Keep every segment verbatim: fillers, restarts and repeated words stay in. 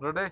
Ready?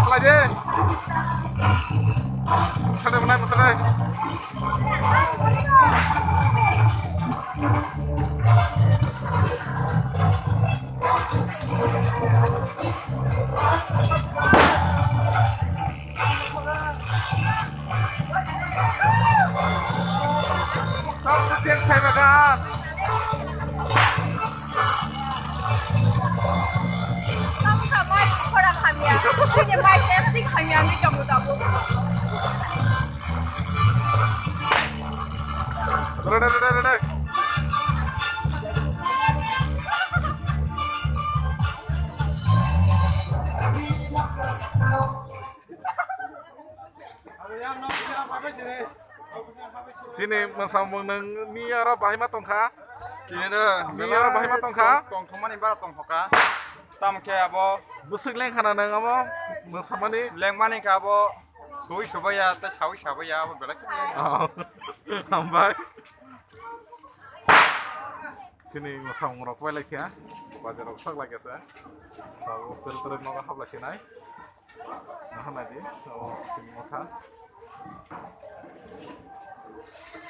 Khlai de. Mwsade, mwsade. Ready, ready, ready. Chini mwsamung nung ni oro bahai ma tongkha? Chini ni oro bahai ma tongkha? Tong, tong thumani bara tongkha. Tamo khe abo bwswk lengkhana nung amo mwsamani? Lengmani khe abo sui subaya tei saui sabaya abo belai khe. Oh. Hambai. Chini mwsamung rok bai laikha. Bajar rok sak laikha se. Tabuk kwrwk kwrwk nogo hap lai sinai. Nahana di, o sini motha.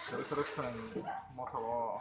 Kwrwk kwrwk chwng motha o.